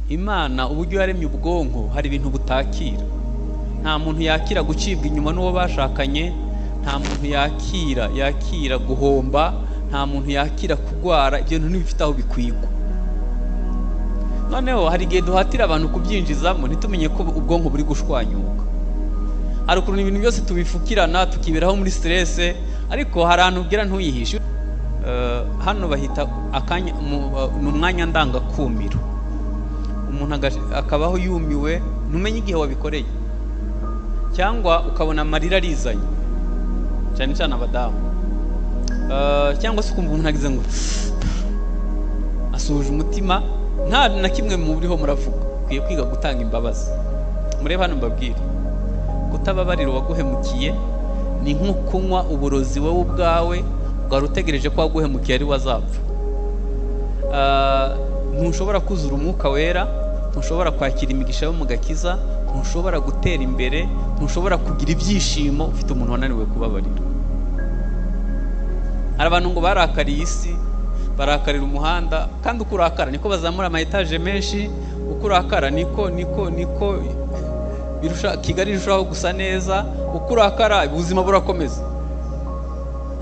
Imana uburyo yaremye ubwonko hari ibintu butakira. Nta muntu yakira gucibwa inyuma n'uwo bashakanye, nta muntu yakira guhomba, nta muntu yakira kurwara. Ibyo bintu ntibifite aho bikwigwa. Noneho hari igihe duhatira abantu kubyinjizamo ntitumenye ko ubwonko buri gushwanyuka. Hari ukuntu ibintu byose tubifukirana tukiberaho muri stress, ariko hari ahantu ubwira ntuyihishe. Hano bahita akanya ni umwanya ndangakumiro. Umuntu akabaho yumiwe, ntumenye igihe wabikoreye, cyangwa ukabona amarira arizanye, cyane cyane abadamu, cyangwa se ukumva umuntu agize ngo asuhuje umutima, nta na kimwe muriho muravuga. Ukwiye kwiga gutanga imbabazi. Murebe hano mbabwire, kutababarira uwaguhemukiye ni nko kunywa uburozi wowe ubwawe wari utegereje ko waguhemukiye ari we azapfa. Ntushobora kuzura umwuka wera, ntushobora kwakira imigisha yo mu gakiza, ntushobora gutera imbere, ntushobora kugira ibyishimo ufite umuntu wananiwe kubabarira. Hari abantu ngo barakariye isi, barakarira umuhanda, kandi uko urakara niko bazamura ama etaje menshi, uko urakara niko birusha Kigali irushaho gusa neza, uko urakara ubuzima burakomeza.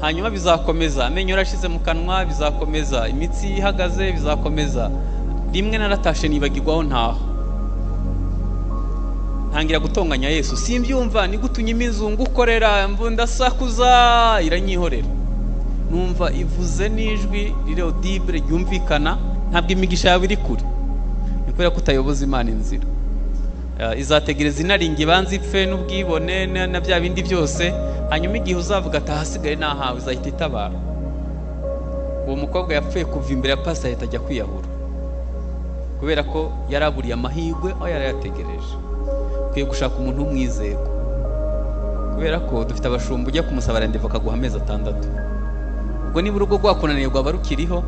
Hanyuma bizakomeza, amenyo yarashize mu kanwa, bizakomeza, imitsi ihagaze, bizakomeza. Rimwe naratashe nibagirwaho ntaho, ntangira gutonganya Yesu, simbyumva, ni gute unyima inzu ngukorera, ndasakuza, iranyihorera. Numva ivuze n'ijwi riri audible ryumvikana, ntabwo imigisha yawe iri kure, ni kubera ko utayoboza Imana inzira. Izategereza inaringa ibanza ipfe n'ubwibone na bya bindi byose, hanyuma igihe uzavuga ati ahasigaye nahawe, izahita itabara. Uwo mukobwa yapfuye kuva imbere ya pastor ahita ajya kwiyahura, kubera ko yaraburiye amahirwe aho yari yategereje. Ukwiye gushaka umuntu w'umwizerwa, kubera ko dufite abashumba ujya kumusaba rendez-vous akaguha amezi 6. Ubwo niba urugo rwakunaniye rwaba rukiriho,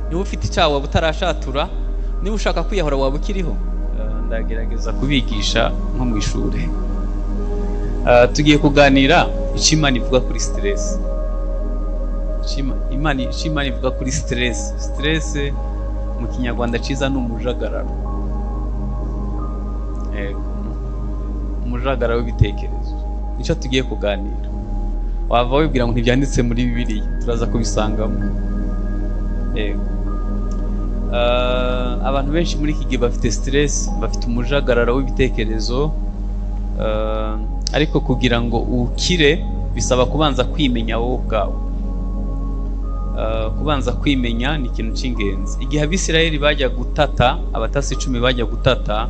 niba ufite icyaha waba utarashatura, niba ushaka kwiyahura waba ukiriho. Ndagerageza kubigisha nko mu ishuri. Tugiye kuganira icyo Imana ivuga kuri stress. Icyo Imana ivuga kuri stress. Stress mu Kinyarwanda cyiza ni umujagararo. Yego, umujagararo w'ibitekerezo. Nicyo tugiye kuganira. Wava wibwira ngo ntibyanditse muri Bibiliya, turaza kubisangamo. Yego. Abantu benshi muri iki gihe bafite stress, bafite umujagararo w'ibitekerezo, ariko kugira ngo ukire bisaba kubanza kwimenya wowe ubwawe. Kubanza kwimenya ni ikintu cy'ingenzi. Igihe Abisirayeli bajya gutata, abatasi 10 bajya gutata,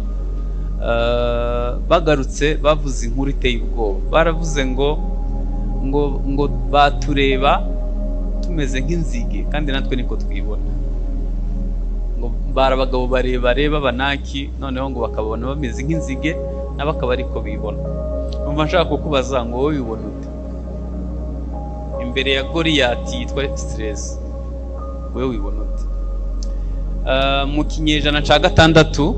bagarutse bavuze inkuru iteye ubwoba. Baravuze ngo batureba tumeze nk'inzige, kandi natwe niko twibona. Ngo bari abagabo barebare b'Abanaki, noneho ngo bakabona bameze nk'inzige, nabo akaba ariko bibona. Numva nshaka kukubaza ngo wowe wibona ute imbere ya Goliyati yitwa stress? Wowe wibona ute? Mu kinyejana cya 6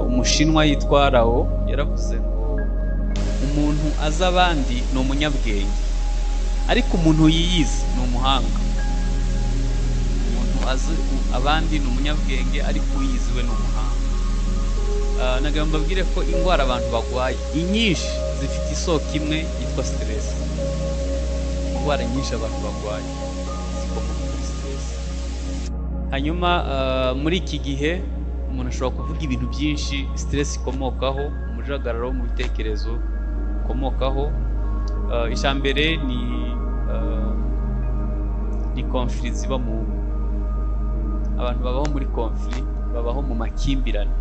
umushinwa yitwa Lao yaravuze ngo umuntu azi abandi ni umunyabwenge, ariko umuntu yiyizi ni umuhanga. Umuntu azi abandi ni umunyabwenge, ariko uyizi we ni umuhanga. Nagira ngo mbabwire ko indwara abantu barwaye inyinshi zifite isoko imwe yitwa stress. Indwara nyinshi abantu barwaye zikomoka kuri stress. Hanyuma muri iki gihe umuntu ashobora kuvuga ibintu byinshi stress ikomokaho, umujagararo mu bitekerezo ukomokaho. Icya mbere ni conflit ziba mu ngo. Abantu babaho muri conflit, babaho mu makimbirane.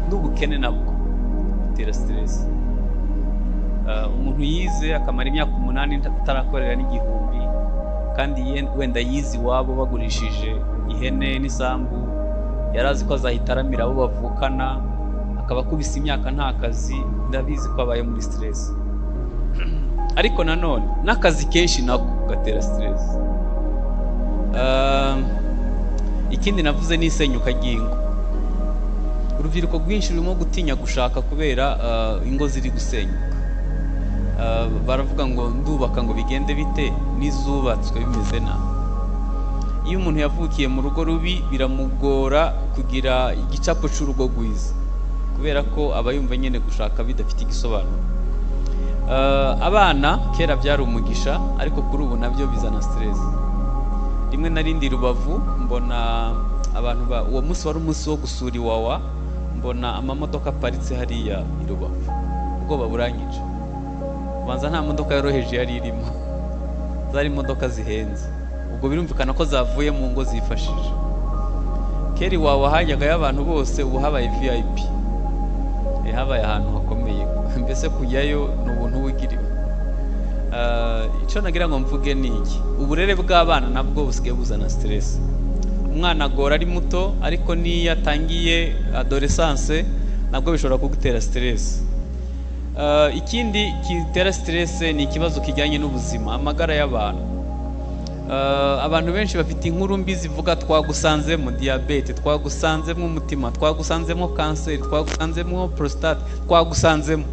N'ubukene nabwo butera stress. Umuntu yize akamara imyaka 8 atarakorera n'igihumbi, kandi wenda yize iwabo bagurishije ihene n'isambu, yari azi ko azahita aramira abo bavukana, akaba akubise imyaka nta kazi, ndabizi ko abaye muri stress. Ariko nanone n'akazi kenshi nako gatera stress. Ikindi navuze ni isenyuka ry'ingo. Urubyiruko rwinshi rurimo gutinya gushaka kubera ingo ziri gusenyuka. Baravuga ngo ndubaka ngo bigende bite n'izubatswe bimeze nabi. Iyo umuntu yavukiye mu rugo rubi, biramugora kugira igicapo cy'urugo rwiza, kubera ko aba yumva nyine gushaka bidafite igisobanuro. Abana kera byari umugisha, ariko kuri ubu nabyo bizana stress. Rimwe na rindi Rubavu mbona abantu uwo munsi wari umunsi wo gusura Iwawa, mbona amamodoka aparitse hariya i Rubavu, ubwoba buranyica. Ubanza nta modoka yoroheje yari irimo, zari imodoka zihenze. Ubwo birumvikana ko zavuye mu ngo zifashije. Kera Iwawa hajyagayo abantu bose, ubu habaye VIP. Habaye ahantu hakomeye, mbese kujyayo ni ubuntu wigiriwe. Icyo nagira ngo mvuge ni iki: uburere bw'abana nabwo busigaye buzana stress. Umwana agora ari muto, ariko n'iyo atangiye adolescence nabwo bishobora kugutera stress. Ikindi gitera stress ni ikibazo kijyanye n'ubuzima, amagara y'abantu. Abantu benshi bafite inkuru mbi zivuga: twagusanzemo diyabete, twagusanzemo umutima, twagusanzemo kanseri, twagusanzemo prostate, twagusanzemo.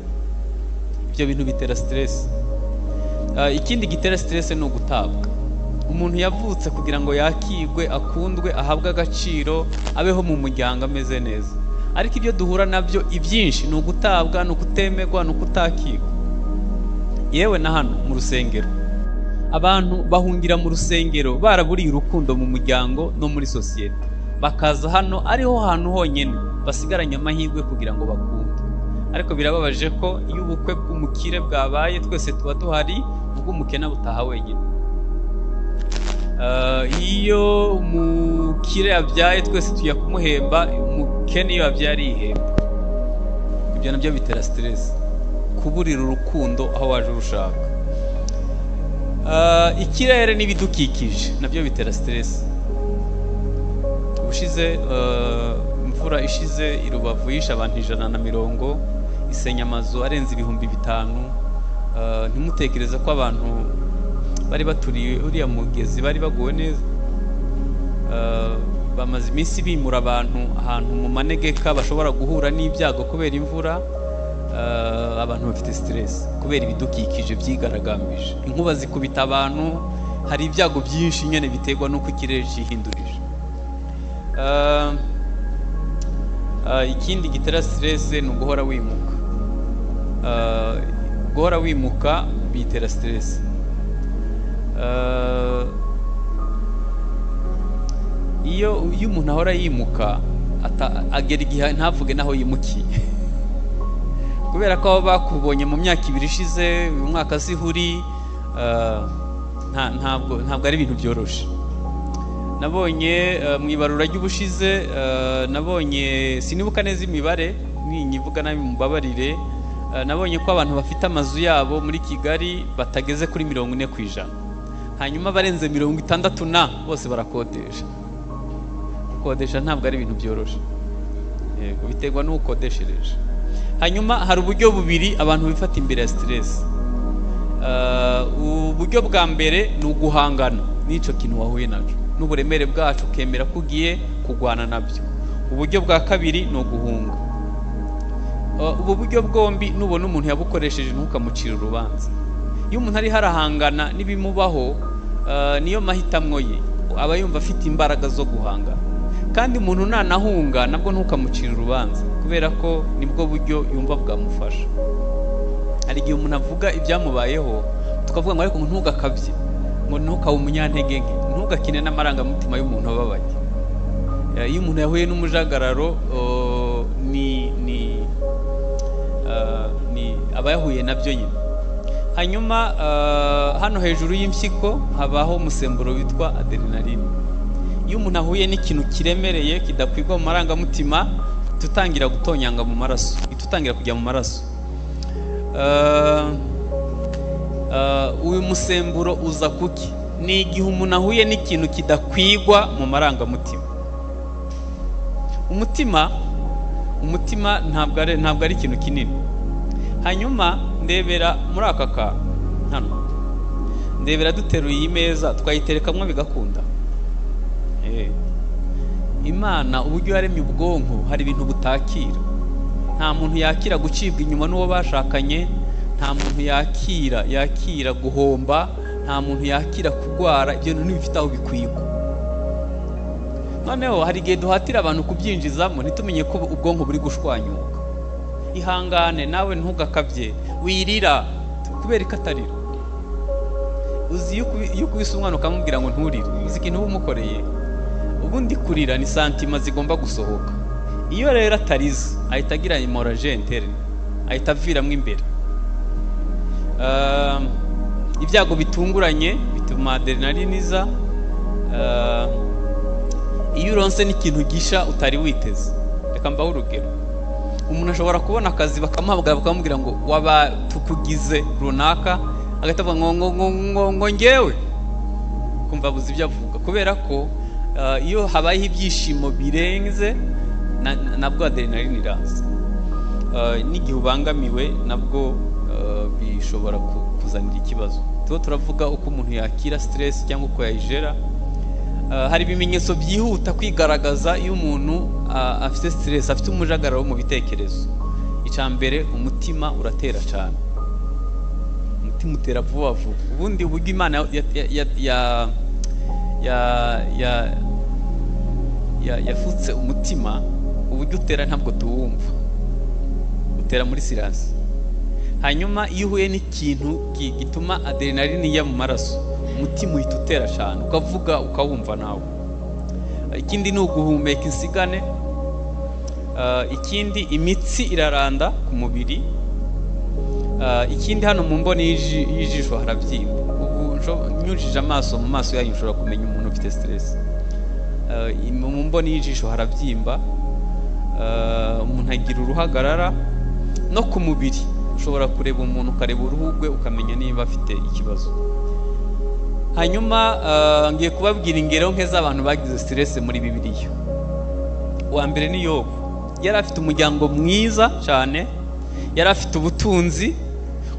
Ibyo bintu bitera stress. Ikindi gitera stress ni ugutabwa. Umuntu yavutse kugira ngo yakirwe, akundwe, ahabwe agaciro, abeho mu muryango ameze neza, ariko ibyo duhura nabyo ibyinshi ni ugutabwa, ni ukutemerwa, ni ukutakirwa. Yewe na hano mu rusengero, abantu bahungira mu rusengero baraburiye urukundo mu muryango no muri sosiyete, bakaza hano ariho hantu honyine basigaranye amahirwe kugira ngo bakunde. Ariko birababaje ko iyo ubukwe bw'umukire bwabaye twese tuba duhari, ubw'umukene butaha wenyine. Iyo umukire yabyaye twese tujya kumuhemba, umukene iyo yabyaye arihemba. Ibyo nabyo bitera stress, kuburira urukundo aho waje urushaka. Ikirere n'ibidukikije nabyo bitera stress. Ubushize, imvura ishize i Rubavu yishe abantu 120, isenya amazu arenze 5000. Ntimutekereze ko abantu bari baturiye uriya mugezi bari baguwe neza. Bamaze iminsi bimura abantu ahantu mu manegeka bashobora guhura n'ibyago kubera imvura. Abantu bafite stress kubera ibidukikije byigaragambije, inkuba zikubita abantu, hari ibyago byinshi nyine biterwa n'uko ikirere cyihindurije. Ikindi gitera stress ni uguhora wimuka. Guhora wimuka bitera stress. Iyo umuntu ahora yimuka, agera igihe ntavuge n'aho yimukiye, kubera ko baba bakubonye mu myaka 2 ishize, uyu mwaka siho uri. Ntabwo ari ibintu byoroshe. Nabonye mu ibarura ry'ubushize, nabonye, sinibuka neza imibare, ninyivuga nabi mumbabarire, nabonye ko abantu bafite amazu yabo muri Kigali batageze kuri 40%, hanyuma abarenze 60 na bose barakodesha. Gukodesha ntabwo ari ibintu byoroshe. Yego, biterwa n'ukodeshereje. Hanyuma hari uburyo bubiri abantu bifata imbere ya stress. Uburyo bwa mbere ni uguhangana n'icyo kintu wahuye nacyo n'uburemere bwacu, ukemera ko ugiye kurwana nabyo. Uburyo bwa kabiri ni uguhunga. Ubu buryo bwombi, nubona umuntu yabukoresheje, ntukamucire urubanza. Iyo umuntu ariho arahangana n'ibimubaho, niyo mahitamwo ye, aba yumva afite imbaraga zo guhangana. Kandi umuntu nanahunga nabwo ntukamucire urubanza, kubera ko nibwo buryo yumva bwamufasha. Hari igihe umuntu avuga ibyamubayeho, tukavuga ngo ariko ntugakabye, ngo ntukabe umunyantege nke, ntugakine n'amarangamutima y'umuntu ababaye. Iyo umuntu yahuye n'umujagararo, ni aba yahuye nabyo nyine. Hanyuma hano hejuru y'impyiko habaho umusemburo witwa adrenaline. Iyo umuntu ahuye n'ikintu kiremereye kidakwirwa mu marangamutima, tutangira gutonyanga mu maraso, itutangira kujya mu maraso. Uyu musemburo uza kuki? Ni igihe umuntu ahuye n'ikintu kidakwigwa mu marangamutima. Umutima ntabwo ari ikintu kinini. Hanyuma ndebera muri aka kantu hano, ndebera duteruye iyi meza twayiterekamo bigakunda. Imana uburyo yaremye ubwonko, hari ibintu butakira. Nta muntu yakira gucibwa inyuma n'uwo bashakanye, nta muntu yakira guhomba, nta muntu yakira kurwara. Ibyo bintu ntibifite aho bikwigwa. Noneho hari igihe duhatira abantu kubyinjizamo, ntitumenye ko ubwonko buri gushwanyuka. Ihangane nawe, ntugakabye, wirira. Kubera ko atarira, uzi iyo ukubise umwana ukamubwira ngo nturire, uzi ikintu uba umukoreye? Ubundi kurira ni sentiments zigomba gusohoka. Iyo rero atarize, ahita agira hémorragie interne, ahita aviramo imbere. Ibyago bitunguranye bituma adrenaline iza. Iyo uronse n'ikintu gisha utari witeze. Reka mbahe urugero: umuntu ashobora kubona akazi, bakamuhamagara bakamubwira ngo waba tukugize runaka, agahita avuga ngo ngewe, kumva abuze ibyo avuga, kubera ko iyo habayeho ibyishimo birenze, nabwo adrenaline iraza. N'igihe ubangamiwe nabwo bishobora kuzanira ikibazo. Tuba turavuga uko umuntu yakira stress cyangwa uko yayijera. Hari ibimenyetso byihuta kwigaragaza iyo umuntu afite stress, afite umujagararo mu bitekerezo. Icya mbere, umutima uratera cyane, umutima utera vuba vuba. Ubundi uburyo Imana yafutse umutima, uburyo utera ntabwo tuwumva, utera muri silence. Hanyuma iyo uhuye n'ikintu gituma adrenaline ijya mu maraso, umutima uhita utera cyane, ukavuga, ukawumva nawe. Ikindi ni uguhumeka insigane. Ikindi, imitsi iraranda ku mubiri. Ikindi, hano mu mboni y'ijisho harabyimba. Ubu nyujije amaso mu maso yanyu, ushobora kumenya umuntu ufite stress. Mu mboni y'ijisho harabyimba. Umuntu agira uruhagarara. No ku mubiri ushobora kureba umuntu, ukareba uruhu rwe, ukamenya niba afite ikibazo. Hanyuma ngiye kubabwira ingero nke z'abantu bagize stress muri Bibiliya. Uwa mbere ni Yobu. Yari afite umuryango mwiza cyane, yari afite ubutunzi.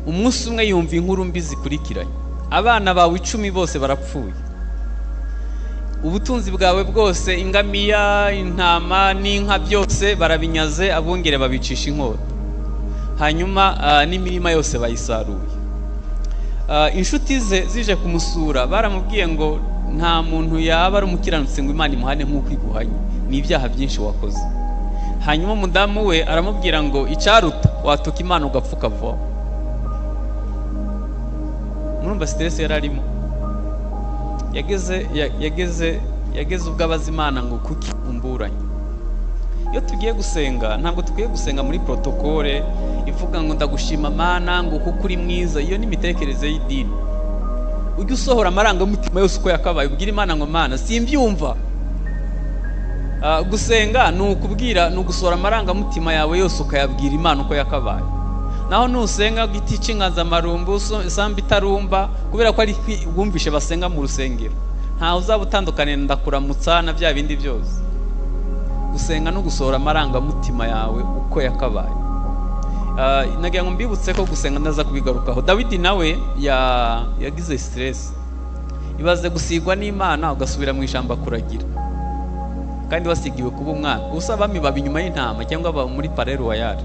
Umunsi umwe yumva inkuru mbi zikurikiranye: abana bawe 10 bose barapfuye, ubutunzi bwawe bwose, ingamiya, intama n'inka, byose barabinyaze, abungere babicisha inkota, hanyuma n'imirima yose bayisaruye. Inshuti ze zije kumusura, baramubwiye ngo nta muntu yaba ari umukiranutsi ngo Imana imuhane nk'uko iguhanye, ni ibyaha byinshi wakoze. Hanyuma umudamu we aramubwira ngo icyaruta watuka Imana ugapfa ukavaho. Murumva stress yari arimo. Yageze ubwo abaza Imana ngo kuki umburanye? Iyo tugiye gusenga, ntabwo dukwiye gusenga muri protocole ivuga ngo ndagushima Mana, ngo kuko uri mwiza. Iyo ni imitekerereze y'idini. Ujye usohora amarangamutima yose uko yakabaye, ubwire Imana ngo Mana, simbyumva. Gusenga ni ukubwira, ni ugusohora amarangamutima yawe yose, ukayabwira Imana uko yakabaye. Naho nusenga giti cy'inganzamarumbu, isambu itarumba, kubera ko ari wumvishe basenga mu rusengero, ntawe uzaba utandukaniye ndakuramutsa na bya bindi byose. Gusenga no gusohora amarangamutima yawe uko yakabaye. Nagira ngo mbibutse ko gusenga, ndaza kubigarukaho. Dawidi nawe yagize stress. Ibaze gusigwa n'Imana, ugasubira mu ishyamba kuragira, kandi wasigiwe kuba umwana. Ubusa abami baba inyuma y'intama cyangwa baba muri palais royal.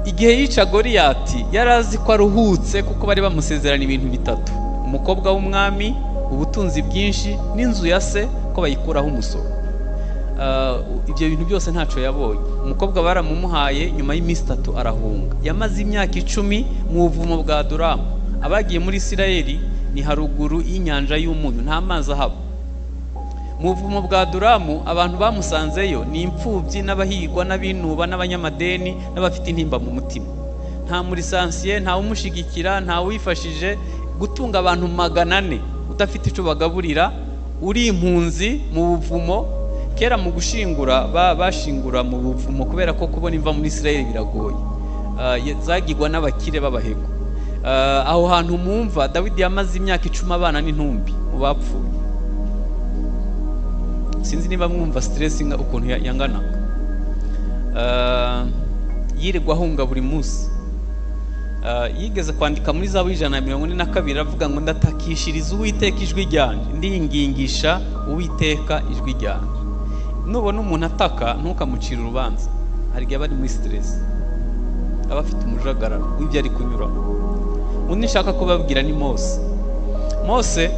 Igihe yica Goriyati, yari azi ko aruhutse, kuko bari bamusezerana ibintu bitatu: umukobwa w'umwami, ubutunzi bwinshi, n'inzu ya se ko bayikuraho umusoro. Ibyo bintu byose ntacyo yabonye. Umukobwa baramumuhaye, nyuma y'iminsi 3 arahunga. Yamaze imyaka 10 mu buvumo bwa Adulamu. Abagiye muri Isirayeli, ni haruguru y'inyanja y'Umunyu, nta mazi ahaba. Mu buvumo bwa Adulamu, abantu bamusanzeyo ni imfubyi n'abahigwa n'abinuba n'abanyamadeni n'abafite intimba mu mutima. Nta murisansiye, nta umushyigikira, nta wifashije. Gutunga abantu 400 udafite icyo bagaburira, uri impunzi mu buvumo. Kera mu gushingura bashingura mu buvumo, kubera ko kubona imva muri Isirayeli biragoye. Zagigwa n'abakire b'abahego. Aho hantu mumva, Dawidi yamaze imyaka 10 abana n'intumbi mu bapfuye. Sinzi niba mwumva stress ukuntu yanganaga. Yirirwa ahunga buri munsi. Yigeze kwandika muri Zaburi 142, avuga ngo ndatakishiriza Uwiteka ijwi ryanjye, ndingingisha Uwiteka ijwi ryanjye. Nubona umuntu ataka, ntukamucire urubanza. Hari igihe aba ari muri stress, aba afite umujagararo w'ibyo ari kunyuramo. Undi nshaka kubabwira ni Mose. Mose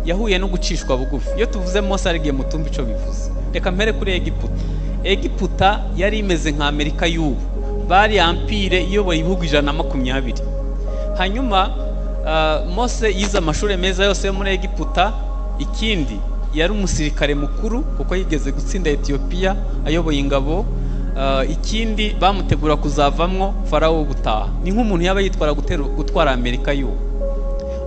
Yahuye no gucishwa bugufi. Iyo tuvuze Mose, hari igihe mutumva icyo bivuze. Reka mpere kuri Egiputa. Egiputa yari imeze nka Amerika y'ubu, bari empire iyoboye ibihugu 120. Hanyuma Mose yize amashuri meza yose yo muri Egiputa. Ikindi, yari umusirikare mukuru, kuko yigeze gutsinda Etiyopiya ayoboye ingabo. Ikindi, bamutegura kuzavamwo Farawo w'ubutaha. Ni nk'umuntu yaba yitwara gutwara Amerika y'ubu.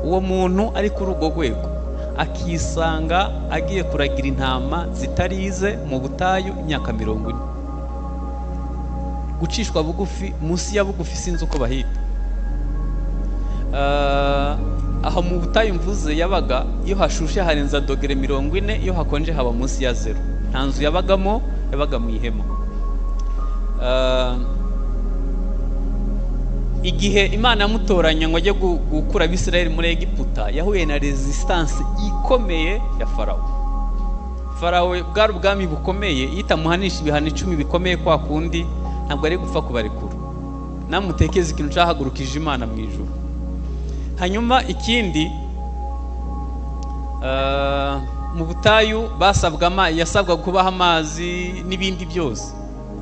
Uwo muntu ari kuri urwo rwego akisanga agiye kuragira intama zitarize mu butayu imyaka 40. Gucishwa bugufi munsi ya bugufi, sinzi uko bahita. Aho mu butayu mvuze yabaga, iyo hashushe harenza dogere 40, iyo hakonje haba munsi ya zero. Nta nzu yabagamo, yabaga mu ihema. Igihe Imana yamutoranya ngo ajye gukura Abisirayeli muri Egiputa, yahuye na resistance ikomeye ya Farawo. Farawo bwari ubwami bukomeye, iyo itamuhanisha ibihano 10 bikomeye kwa kundi, ntabwo ari gupfa kubarekura. Namutekeze ikintu cyahagurukije Imana mu ijuru. Hanyuma ikindi, mu butayu basabwa yasabwa kubaha amazi n'ibindi byose,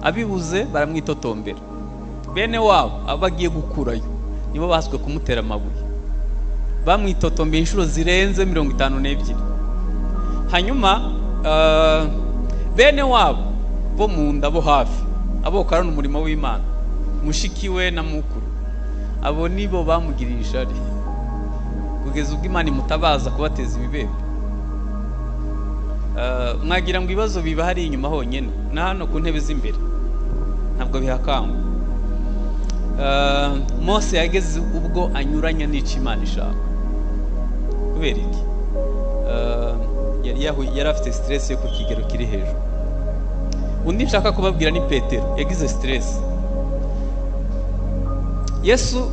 abibuze baramwitotombera. Bene wabo abo bagiye gukurayo nibo baswe kumutera amabuye, bamwitotombeye inshuro zirenze 52. Hanyuma bene wabo bo mu nda, bo hafi, abo bakorana umurimo w'Imana, mushiki we na mukuru, abo nibo bamugiriye ishari kugeza ubwo Imana imutabaza kubateza ibibembe. Mwagira ngo ibibazo biba hari inyuma honyine, na hano ku ntebe z'imbere ntabwo bihakangwa. Mose yageze ubwo anyuranya n'icyo Imana ishaka. Kubera iki? Yari afite stress yo ku kigero kiri hejuru. Undi nshaka kubabwira ni Petero. Yagize stress. Yesu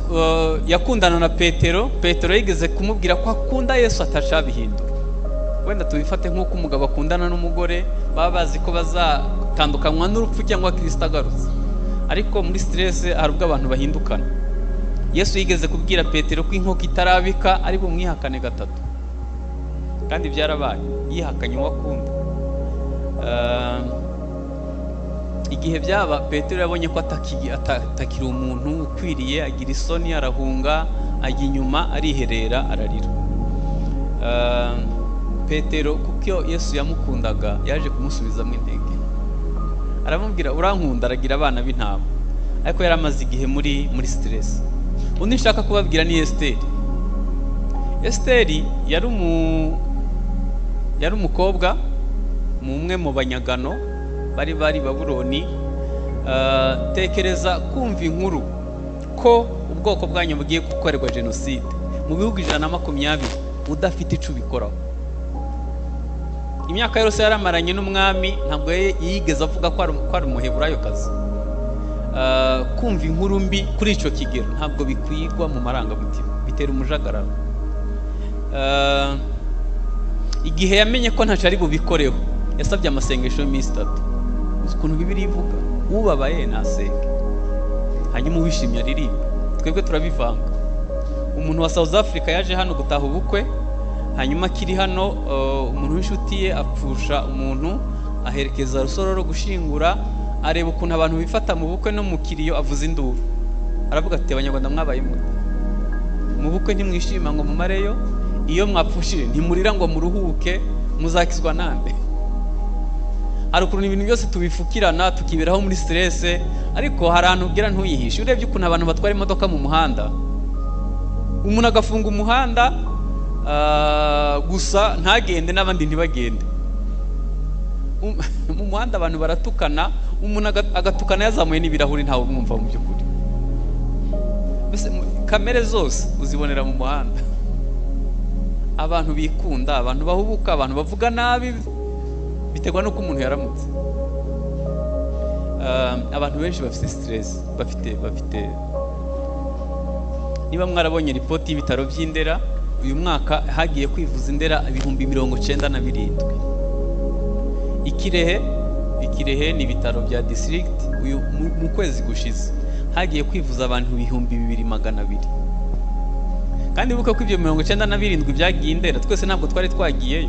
yakundana na Petero. Petero yigeze kumubwira ko akunda Yesu atacabihindura. Wenda tubifate nk'uko umugabo akundana n'umugore, baba bazi ko bazatandukanywa n'urupfu cyangwa Kirisito agarutse, ariko muri stress hari ubwo abantu bahindukana. Yesu yigeze kubwira Petero ko inkoko itarabika ari bumwihakane gatatu, kandi byarabaye, yihakanye uwo akunda. Igihe byaba, Petero yabonye ko atakiri umuntu ukwiriye, agira isoni, arahunga, ajya inyuma, ariherera, ararira. Petero, kuko iyo Yesu yamukundaga, yaje kumusubizamo intege, aramubwira: "Urankunda? Aragira abana b'intama." Ariko yari amaze igihe muri stress. Undi nshaka kubabwira ni Esiteri. Esiteri yari umukobwa mu umwe mu banyagano bari Babuloni. Tekereza kumva inkuru ko ubwoko bwanyu bugiye gukorerwa jenoside mu bihugu 120, udafite icyo ubikoraho. Imyaka yose yaramaranye n'umwami, ntabwo yigeze avuga ko ari umuheburayokazi. Kumva inkuru mbi kuri icyo kigero ntabwo bikwigwa mu marangamutima, bitera umujagararo. Igihe yamenye ko ntacyo ari bubikoreho, yasabye amasengesho y'iminsi 3. Uzi ukuntu Bibiliya ivuga: "Ubabaye nasenge, hanyuma uwishimye aririmba." Twebwe turabivanga. Umuntu wa South Africa yaje hano gutaha ubukwe, hanyuma akiri hano, umuntu w'inshuti ye apfusha umuntu, aherekeza Rusororo gushingura. Areba ukuntu abantu bifata mu bukwe no mu kiriyo, avuza induru, aravuga ati: "Abanyarwanda mwabaye mute? Mu bukwe ntimwishima ngo mumareyo, iyo mwapfushije ntimurira ngo muruhuke, muzakizwa nande?" Hari ukuntu ibintu byose tubifukirana, tukiberaho muri stress, ariko hari ahantu ubwira ntuyihishe. Urebye ukuntu abantu batwara imodoka mu muhanda, umuntu agafunga umuhanda gusa ntagende n'abandi ntibagende. Mu muhanda abantu baratukana, umuntu agatukana yazamuye n'ibirahuri, ntawe umwumva. Mu by'ukuri, mbese kamere zose uzibonera mu muhanda: abantu bikunda, abantu bahubuka, abantu bavuga nabi, biterwa n'uko umuntu yaramutse. Abantu benshi bafite stress, bafite. Niba mwarabonye ripoti y'ibitaro by'Indera, uyu mwaka hagiye kwivuza Indera 97,000. Ikirehe ni ibitaro bya district, uyu mu kwezi gushize hagiye kwivuza abantu 2,200. Kandi wibuke ko ibyo 97 byagiye Indera, twese ntabwo twari twagiyeyo.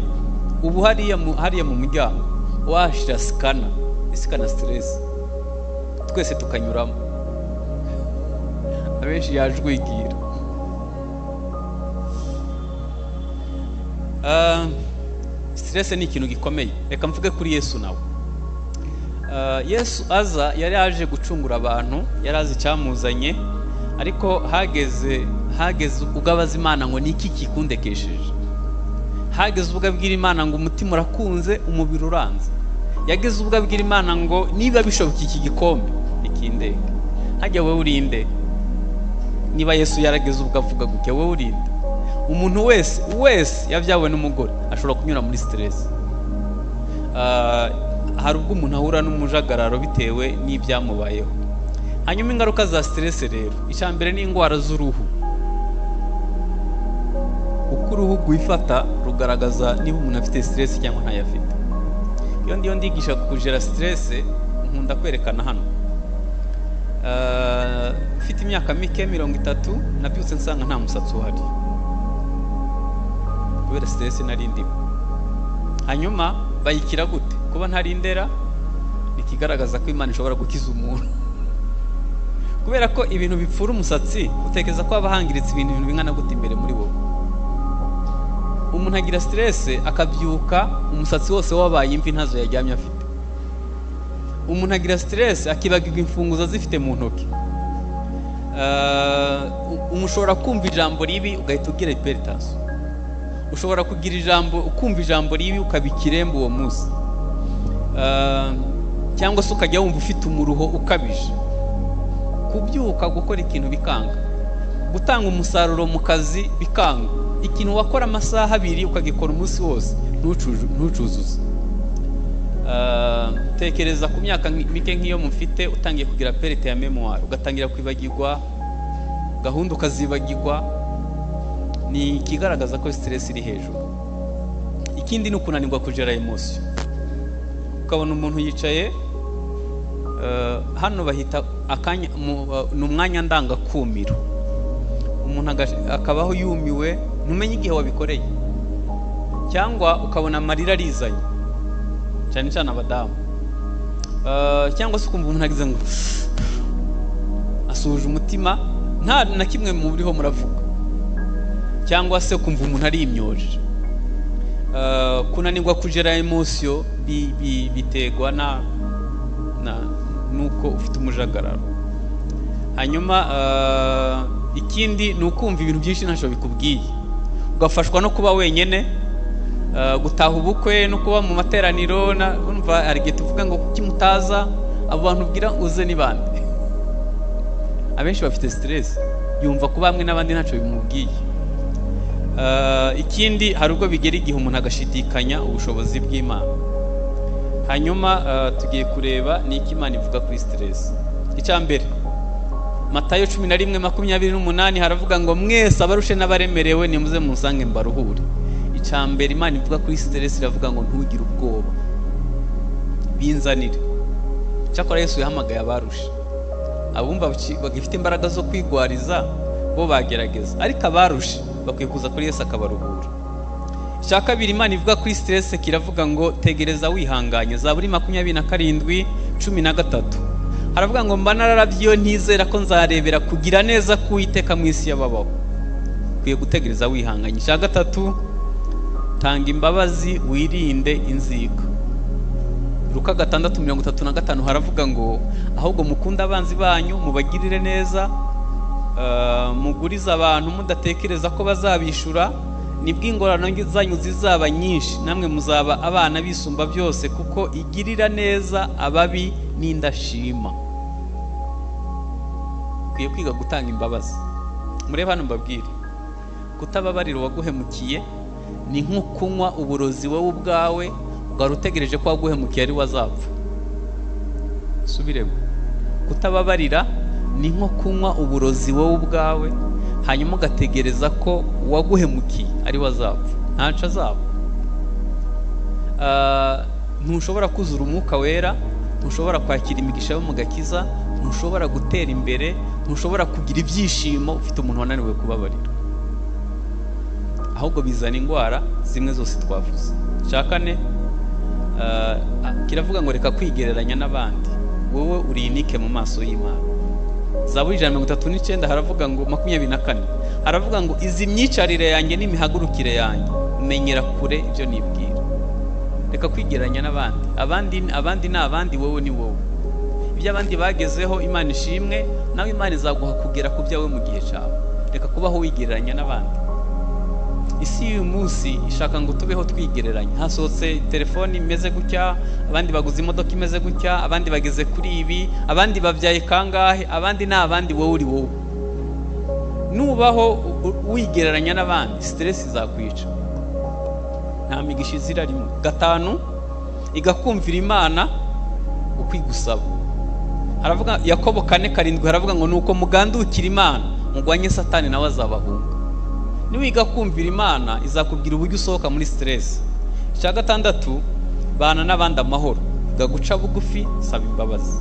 Ubu hariya mu muryango washira scanner isikana stress, twese tukanyuramo, abenshi yajwigira. Stress ni ikintu gikomeye. Reka mvuge kuri Yesu nawe. Yesu aza yari aje gucungura abantu, yari azi icyamuzanye, ariko hageze ubwo abaza Imana ngo niki kikundekesheje. Hageze ubwo abwira Imana ngo umutima urakunze, umubiri uranze. Yageze ubwo abwira Imana ngo niba bishoboka iki gikombe ikindenge. Hajya wowe urinde? Niba Yesu yarageze ubwo avuga gutya, wowe urinde? Umuntu wese yabyawe n'umugore ashobora kunyura muri stress. Hari ubwo umuntu ahura n'umujagararo bitewe n'ibyamubayeho. Hanyuma ingaruka za stress rero, icya mbere ni indwara z'uruhu. Uko uruhu rwifata rugaragaza niba umuntu afite stress cyangwa ntayo afite. Iyo ndiyo ndigisha kujera stress, nkunda kwerekana hano. Mfite imyaka mike 30, nabyutse nsanga nta musatsi uhari kubera stress nari ndimo. Hanyuma bayikira gute? Kuba ntari Indera ni ikigaragaza ko Imana ishobora gukiza umuntu. Kubera ko ibintu bipfura umusatsi, utekereza ko haba hangiritse ibintu bingana gute imbere muri wowe. Umuntu agira stress akabyuka umusatsi wose wabaye imvi, ntazo yaryamye afite. Umuntu agira stress akibagirwa imfunguzo azifite mu ntoki. Ushobora kumva ijambo ribi ugahita ugira hypertension. Ushobora kugira ijambo, ukumva ijambo ribi ukaba ikiremba uwo munsi. Cyangwa se ukajya wumva ufite umuruho ukabije. Kubyuka gukora ikintu bikanga, gutanga umusaruro mu kazi bikanga, ikintu wakora amasaha 2 ukagikora umunsi wose ntucuzuze. Tekereza ku myaka mike nk'iyo mufite, utangiye kugira perte ya mémoire, ugatangira kwibagirwa gahunda, ukazibagirwa, ni ikigaragaza ko stress iri hejuru. Ikindi ni ukunanirwa kujera emotion. Ukabona umuntu yicaye, hano bahita akanya, ni umwanya ndangakumiro. Umuntu akabaho yumiwe, ntumenye igihe wabikoreye, cyangwa ukabona amarira arizanye, cyane cyane abadamu. Cyangwa se ukumva umuntu agize ngo asuhuje umutima, nta na kimwe muriho muravuga, cyangwa se ukumva umuntu ari imyoje. Kunanirwa kujera emotion biterwa na nuko ufite umujagararo. Hanyuma ikindi ni ukumva ibintu byinshi ntacyo bikubwiye, ugafashwa no kuba wenyine, gutaha ubukwe no kuba mu materaniro. Urumva hari igihe tuvuga ngo kuki mutaza, abo bantu ubwira uze ni bande? Abenshi bafite stress, yumva kuba hamwe n'abandi ntacyo bimubwiye. Ikindi hari ubwo bigera igihe umuntu agashidikanya ubushobozi bw'Imana. Hanyuma tugiye kureba n'iki Imana ivuga kuri stress. Icya mbere, Matayo 11:28 haravuga ngo mwese abarushe n'abaremerewe nimuze munsange mbaruhure. Icya mbere Imana ivuga kuri stress iravuga ngo ntugire ubwoba, binzanire. Cyakora Yesu yahamagaye abarushe, abumva bagifite imbaraga zo kwigwariza bo bagerageza, ariko abarushe bakwiye kuza kuri Yesu akabaruhura. Icya kabiri Imana ivuga kuri stress kiravuga ngo tegereza wihanganye. Zaburi 27:13 haravuga ngo mba nararavye iyo ntizera ko nzarebera kugira neza k'Uwiteka mu isi y'ababaho. Ukwiye gutegereza wihanganye. Icya gatatu, tanga imbabazi wirinde inzika. Luka 6:35 haravuga ngo ahubwo mukunde abanzi banyu, mubagirire neza, mugurize abantu mudatekereza ko bazabishura, nibwo ingororano zanyu zizaba nyinshi, namwe muzaba abana bisumba byose, kuko igirira neza ababi n'indashima. Ukwiye kwiga gutanga imbabazi. Murebe hano mbabwire, kutababarira uwaguhemukiye ni nko kunywa uburozi wowe ubwawe ugahora utegereje ko waguhemukiye ari we azapfa. Subiremo, kutababarira ni nko kunywa uburozi wowe ubwawe, hanyuma ugategereza ko uwaguhemukiye ari we azapfa. Ntaco azapfa. Ntushobora kuzura umwuka wera, ntushobora kwakira imigisha yo mu gakiza, ntushobora gutera imbere, ntushobora kugira ibyishimo ufite umuntu wananiwe kubabarira. Ahubwo bizana indwara zimwe zose twavuze. Cya kane kiravuga ngo reka kwigereranya n'abandi, wowe uri unique mu maso y'Imana. Zaburi 139 haravuga ngo, 24 haravuga ngo: "Izi myicarire yanjye n'imihagurukire yanjye, menyera kure ibyo nibwira." Reka kwigereranya n'abandi. Abandi ni abandi, wowe ni wowe. Ibyo abandi bagezeho, Imana ishimwe, nawe Imana izaguha kugera ku byawe mu gihe cyawe. Reka kubaho wigereranya n'abandi. Isi y'uyu munsi ishaka ngo tubeho twigereranya. Hasohotse telefoni imeze gutya, abandi baguze imodoka imeze gutya, abandi bageze kuri ibi, abandi babyaye kangahe. Abandi ni abandi, wowe uri wowe. Nubaho wigereranya n'abandi, stress izakwica, nta migisha izira rimwe. Gatanu, igakumvira Imana uko igusaba. Haravuga Yakobo 4:7, haravuga ngo: "Nuko mugandukira Imana, mugwanye Satani, nawe azabahunga." Niwiga kumvira Imana, izakubwira uburyo usohoka muri stress. Icya gatandatu, bana n'abandi amahoro, iga guca bugufi, saba imbabazi.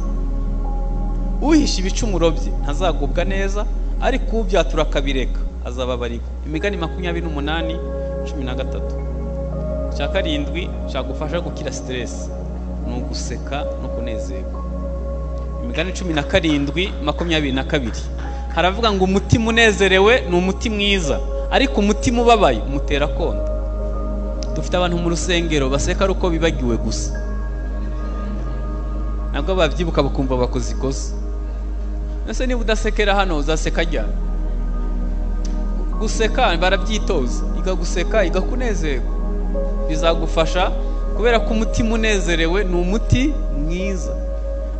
Uhisha ibicumuro bye ntazagubwa neza, ariko ubyatura akabireka azababarirwa. Imigani 28:13. Icya karindwi cyagufasha gukira stress ni uguseka no kunezerwa. Imigani 17:22 haravuga ngo: "Umutima unezerewe ni umuti mwiza, ariko umutima ubabaye umutera konda." Dufite abantu mu rusengero baseka ari uko bibagiwe gusa, nabwo babyibuka bakumva bakoze ikosa. Ese niba udasekera hano, uzaseka ryari? Guseka barabyitoza. Iga guseka, iga kunezerwa, bizagufasha, kubera ko umutima unezerewe ni umuti mwiza,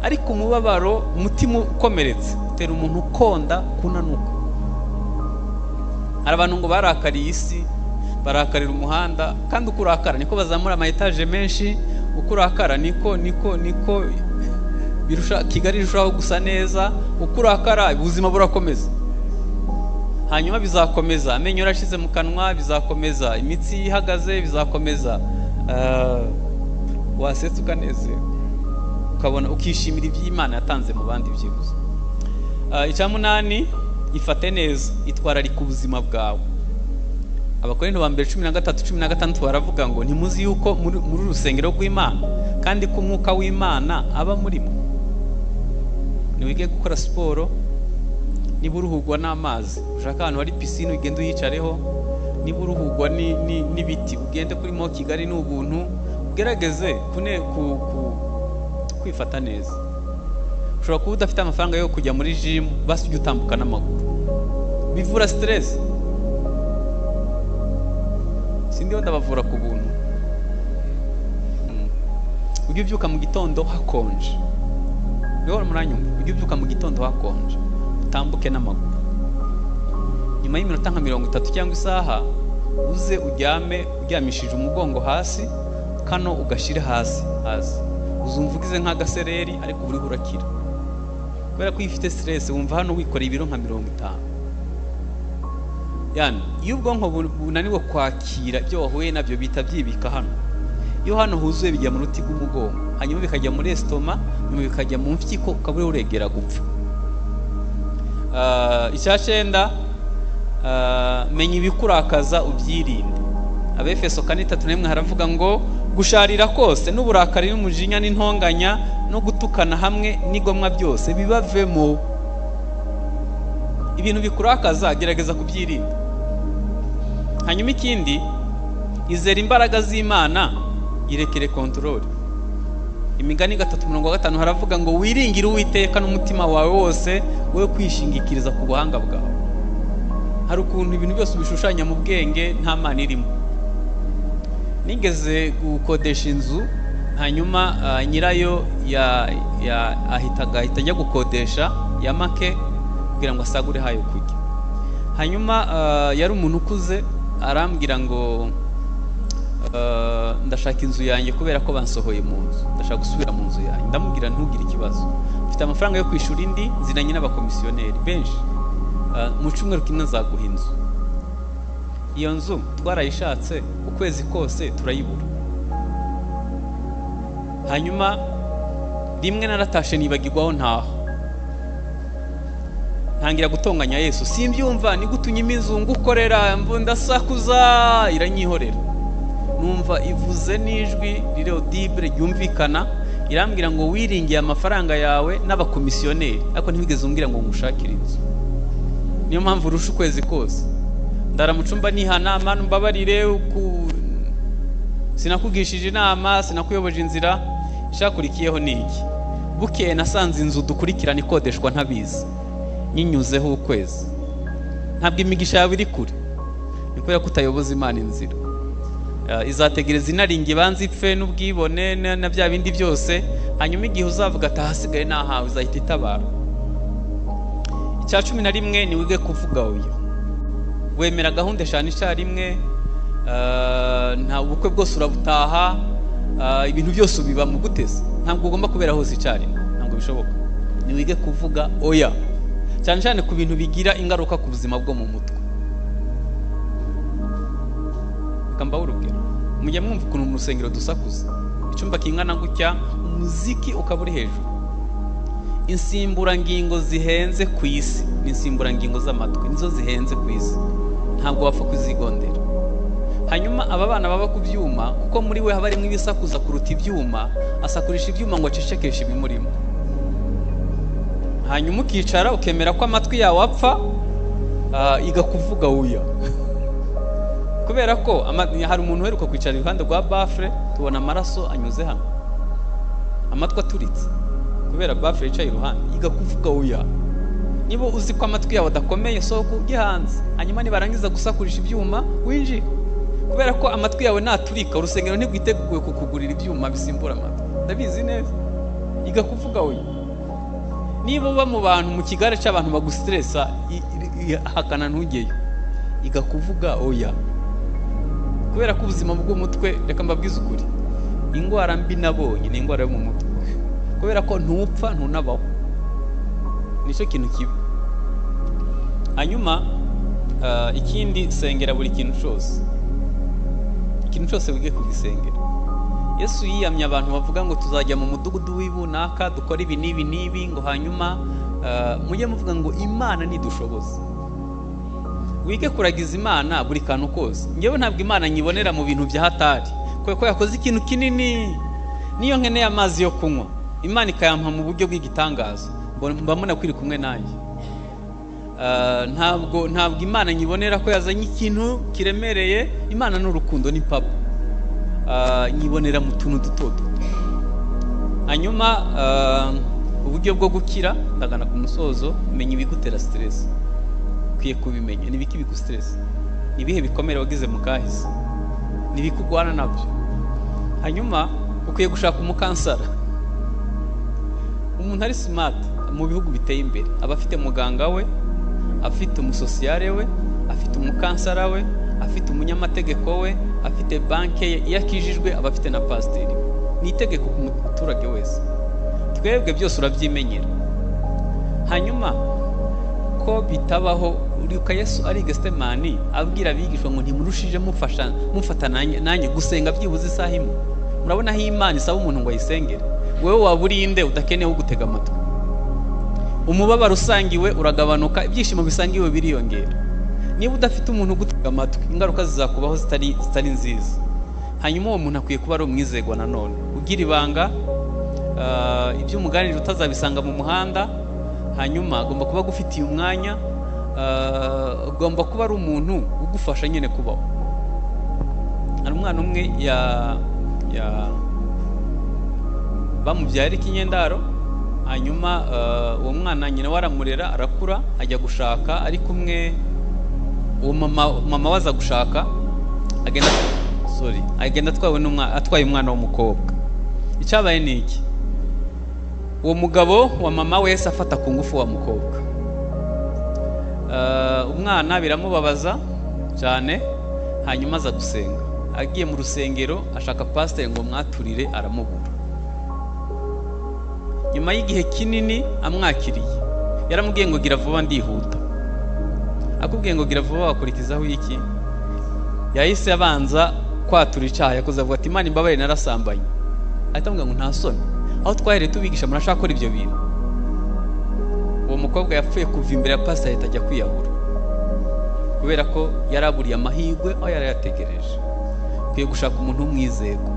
ariko umubabaro, umutima ukomeretse utera umuntu ukonda, kunanuka. Hari abantu ngo barakariye isi, barakarira umuhanda, kandi uko urakara niko bazamura ama etaje menshi, uko urakara niko birusha Kigali irushaho gusa neza. Uko urakara, ubuzima burakomeza. Hanyuma bizakomeza amenyo yarashize mu kanwa, bizakomeza imitsi ihagaze, bizakomeza. Wasetse ukanezerwa, ukabona ukishimira iby'Imana yatanze mu bandi byibuze. Icya munani, ifate neza, itwararika ubuzima bwawe. Abakorinto ba mbere 13:16 baravuga ngo: "Ntimuzi yuko muri urusengero rw'Imana, kandi ko Umwuka w'Imana aba muri mwe?" Niwige gukora siporo. Niba uruhugwa n'amazi, ushaka ahantu hari pisine ugende uyicareho. Niba uruhugwa n'ibiti, ugende kuri Mont Kigali, ni ubuntu. Ugerageze kwifata neza. Ushobora kuba udafite amafaranga yo kujya muri jimu, basi ujye utambuka n'amaguru, bivura stress. Sindiho ndabavura ku buntu. Ujye ubyuka mu gitondo hakonje, niba muranyumva, ujye ubyuka mu gitondo hakonje, utambuke n'amaguru. Nyuma y'iminota nka 30 cyangwa isaha, uze uryame uryamishije umugongo hasi, kano ugashyire hasi hasi. Uzumva ugize nk'agasereri, ariko uba uriho urakira, kubera ko iyo ufite stress wumva hano wikoreye ibiro nka 50. Yani iyo ubwonko bunaniwe kwakira ibyo wahuye nabyo, bihita byibika hano. Iyo hano huzuye, bijya mu ruti rw'umugongo, hanyuma bikajya muri estomac, nyuma bikajya mu mpyiko, ukaba uriho uregera gupfa. Icya cyenda, menya ibikurakaza ubyirinde. Abefeso 4:31 haravuga ngo: "Gusharira kose n'uburakari n'umujinya n'intonganya no gutukana hamwe n'igomwa byose bibavemo." Ibintu bikurakaza, gerageza kubyirinda. Hanyuma ikindi, izera imbaraga z'Imana, irekere contrôle. Imigani 3:5 haravuga ngo: "Wiringire Uwiteka n'umutima wawe wose, wowe kwishingikiriza ku buhanga bwawe." Hari ukuntu ibintu byose ubishushanya mu bwenge, nta Mana irimo. Nigeze gukodesha inzu, hanyuma nyirayo ahita agahita ajya gukodesha ya make kugira ngo asagure hayo kujya. Hanyuma yari umuntu ukuze, arambwira ngo: "Ndashaka inzu yanjye kubera ko bansohoye mu nzu, ndashaka gusubira mu nzu yanjye." Ndamubwira: "Ntugire ikibazo, mfite amafaranga yo kwishyura indi, nzinanye n'abakomisiyoneri benshi. Mu cyumweru kimwe nzaguha inzu." Iyo nzu twarayishatse ukwezi kose turayibura. Hanyuma rimwe naratashe nibagirwaho ntaha. Ntangira gutonganya Yesu, simbyumva, ni gute unyima inzu ngukorera, ndasakuza, iranyihorera. Numva ivuze n'ijwi riri audible ryumvikana, irambwira ngo wiringiye amafaranga yawe n'abakomisiyoneri, ariko ntiwigeze umbwira ngo ngushakire inzu. Niyo mpamvu urusha ukwezi kose. Ndara mu cyumba nihana, Mana umbabarire, sinakugishije inama, sinakuyoboje inzira. Icyakurikiyeho ni iki? Bukeye nasanze inzu dukurikirana ikodeshwa ntabizi, nyinyuzeho ukwezi. Ntabwo imigisha yawe iri kure, ni kubera ko utayoboza Imana inzira. Izategereza inaringa ibanza ipfe n'ubwibone na bya bindi byose, hanyuma igihe uzavuga ati ahasigaye nahawe, izahita itabara. Icya 11 ni wige kuvuga oya. Wemera gahunda eshanu icyarimwe, nta ubukwe bwose urabutaha, ibintu byose ubiba mu guteza. Ntabwo ugomba kubera hose icyarimwe, ntabwo bishoboka. Ni wige kuvuga oya, cyane cyane ku bintu bigira ingaruka ku buzima bwo mu mutwe. Reka mbahe urugero. Mujya mwumva ukuntu mu rusengero dusakuza, icyumba kingana gutya, umuziki ukaba uri hejuru. Insimburangingo zihenze ku isi ni insimburangingo z'amatwi, nizo zihenze ku isi, ntabwo wapfa kuzigondera. Hanyuma aba bana baba ku byuma, kuko muri we haba harimo ibisakuza kuruta ibyuma, asakurisha ibyuma ngo acecekeshe ibimurimo. Hanyuma ukicara ukemera ko amatwi yawe apfa, igakuvuga oya. Kubera ko hari umuntu uheruka kwicara iruhande rwa baffle, tubona amaraso anyuze hano, amatwi aturitse kubera baffle yicaye iruhande. Igakuvuga oya. Niba uzi ko amatwi yawe adakomeye, sohoka ujye hanze, hanyuma nibarangiza gusakurisha ibyuma winjire. Kubera ko amatwi yawe naturika, urusengero ntirwiteguye kukugurira ibyuma bisimbura amatwi, ndabizi neza. Igakuvuga oya. Niba uba mu bantu, mu kigare cy'abantu bagustressa, hakana ntujyeyo. Igakuvuga oya. Kubera ko ubuzima bw'umutwe, reka mbabwize ukuri, indwara mbi nabonye ni indwara yo mu mutwe. Kubera ko ntupfa ntunabaho, nicyo kintu kibi. Hanyuma ikindi, sengera buri kintu cyose, ikintu cyose wige kugisengera. Yesu yiyamye abantu bavuga ngo tuzajya mu mudugudu w'ibunaka dukora ibi n'ibi n'ibi, ngo hanyuma mujye muvuga ngo Imana nidushoboza. Wige kuragiza Imana buri kantu kose. Ngewe ntabwo Imana nyibonera mu bintu bya hatari, kubera ko yakoze ikintu kinini. Niyo nkeneye amazi yo kunywa, Imana ikayampa mu buryo bw'igitangaza, mba mbona ko iri kumwe nanjye. Ntabwo Imana nyibonera ko yazanye ikintu kiremereye. Imana ni urukundo, ni papa. Nyibonera mu tuntu duto duto. Hanyuma uburyo bwo gukira, ndagana ku musozo. Menya ibigutera stress, ukwiye kubimenya. Ni ibiki bigustress? Ni ibihe bikomere wagize mu kahise? Ni ibiki urwana nabyo? Hanyuma ukwiye gushaka umucounselor. Umuntu ari smart mu bihugu biteye imbere aba afite muganga we, afite umusocial we, afite umucounselor we, afite umunyamategeko we, afite banke ye, iyo akijijwe aba afite na pasiteri we. Ni itegeko ku muturage wese. Twebwe byose urabyimenyera. Hanyuma ko bitabaho, uribuka Yesu ari i Getsemani abwira abigishwa ngo ntimurushije mufata nanjye gusenga byibuze isaha imwe. Murabona aho Imana isaba umuntu ngo ayisengere? Wowe waba uri inde udakeneye gutega amatwi? Umubabaro usangiwe uragabanuka, ibyishimo bisangiwe biriyongera. Niba udafite umuntu ugutega amatwi, ingaruka zizakubaho zitari nziza. Hanyuma uwo muntu akwiye kuba ari umwizerwa nanone, ugira ibanga, ibyo umuganirira utazabisanga mu muhanda. Hanyuma agomba kuba agufitiye umwanya, agomba kuba ari umuntu ugufasha nyine kubaho. Hari umwana umwe ya bamubyaye ari ikinyendaro, hanyuma uwo mwana nyina we aramurera arakura, ajya gushaka ari kumwe uwo mama we aza gushaka, agenda, sorry, agenda atwawe n'umwana, atwaye umwana w'umukobwa. Icyabaye ni iki? Uwo mugabo wa mama we yahise afata ku ngufu wa mukobwa. Umwana biramubabaza cyane, hanyuma aza gusenga. Agiye mu rusengero ashaka pasiteri ngo mwaturire, aramubura. Nyuma y'igihe kinini amwakiriye, yaramubwiye ngo gira vuba ndihuta. Akubwiye ngo gira vuba wakurikizaho iki? Yahise abanza kwatura icyaha yakoze, avuga ati Imana imbabarire narasambanye. Ahita amubwira ngo nta soni, aho twahereye tubigisha murashaka gukora ibyo bintu. Uwo mukobwa yapfuye kuva imbere ya pastor, ahita ajya kwiyahura kubera ko yaraburiye amahirwe aho yari yategereje. Ukwiye gushaka umuntu w'umwizego,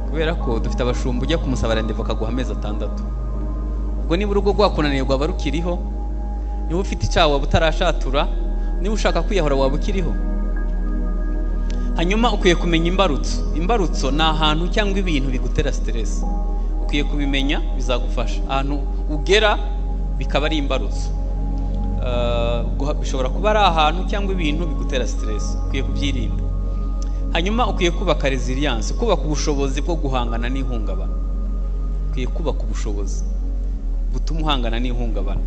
kubera ko dufite abashumba ujya kumusaba rendez-vous akaguha amezi 6. Ubwo niba urugo rwakunaniye rwaba rukiriho, niba ufite icyaha waba utarashatura, niba ushaka kwiyahura waba ukiriho. Hanyuma ukwiye kumenya imbarutso. Imbarutso ni ahantu cyangwa ibintu bigutera stress. Ukwiye kubimenya, bizagufasha ahantu ugera bikaba ari imbarutso. Bishobora kuba ari ahantu cyangwa ibintu bigutera stress, ukwiye kubyirinda. Hanyuma ukwiye kubaka resilience, kubaka ubushobozi bwo guhangana n'ihungabana. Ukwiye kubaka ubushobozi butuma uhangana n'ihungabana.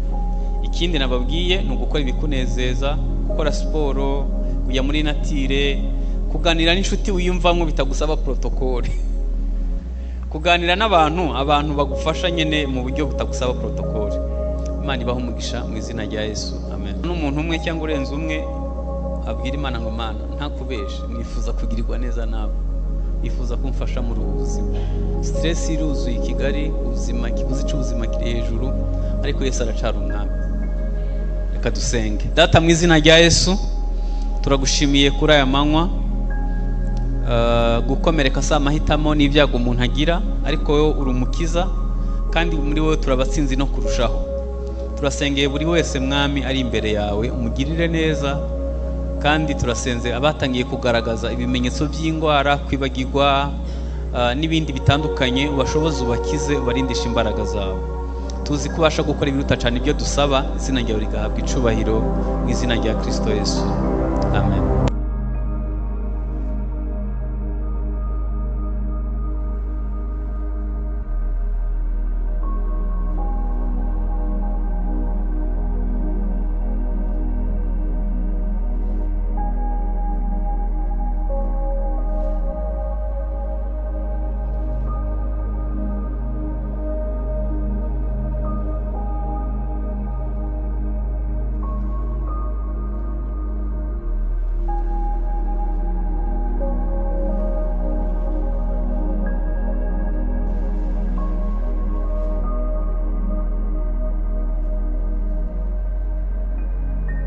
Ikindi nababwiye ni ugukora ibikunezeza, gukora siporo, kujya muri nature, kuganira n'inshuti wiyumvamo bitagusaba protocole, kuganira n'abantu, abantu bagufasha nyine mu buryo butagusaba protocole. Imana ibaha umugisha mu izina rya Yesu, amen. N'umuntu umwe cyangwa urenze umwe abwira Imana ngo: "Mana, ntakubeshe, nifuza kugirirwa neza nawe, nifuza kumfasha muri ubu buzima." Stress iruzuye i Kigali, ubuzima, ikiguzi cy'ubuzima kiri hejuru, ariko Yesu aracara umwami. Reka dusenge. Data, mu izina rya Yesu, turagushimiye kuri aya manywa. Gukomereka si amahitamo n'ibyago umuntu agira, ariko wowe uri umukiza kandi muri wowe turabatsinzi no kurushaho. Turasengeye buri wese, Mwami, ari imbere yawe, umugirire neza. Kandi turasenze abatangiye kugaragaza ibimenyetso by'indwara, kwibagirwa n'ibindi bitandukanye, ubashoboze, ubakize, ubarindishe imbaraga zawe. Tuzi ko ubasha gukora ibiruta cyane ibyo dusaba. Izina ryawe rigahabwa icubahiro mu izina rya Kirisito Yesu, amen.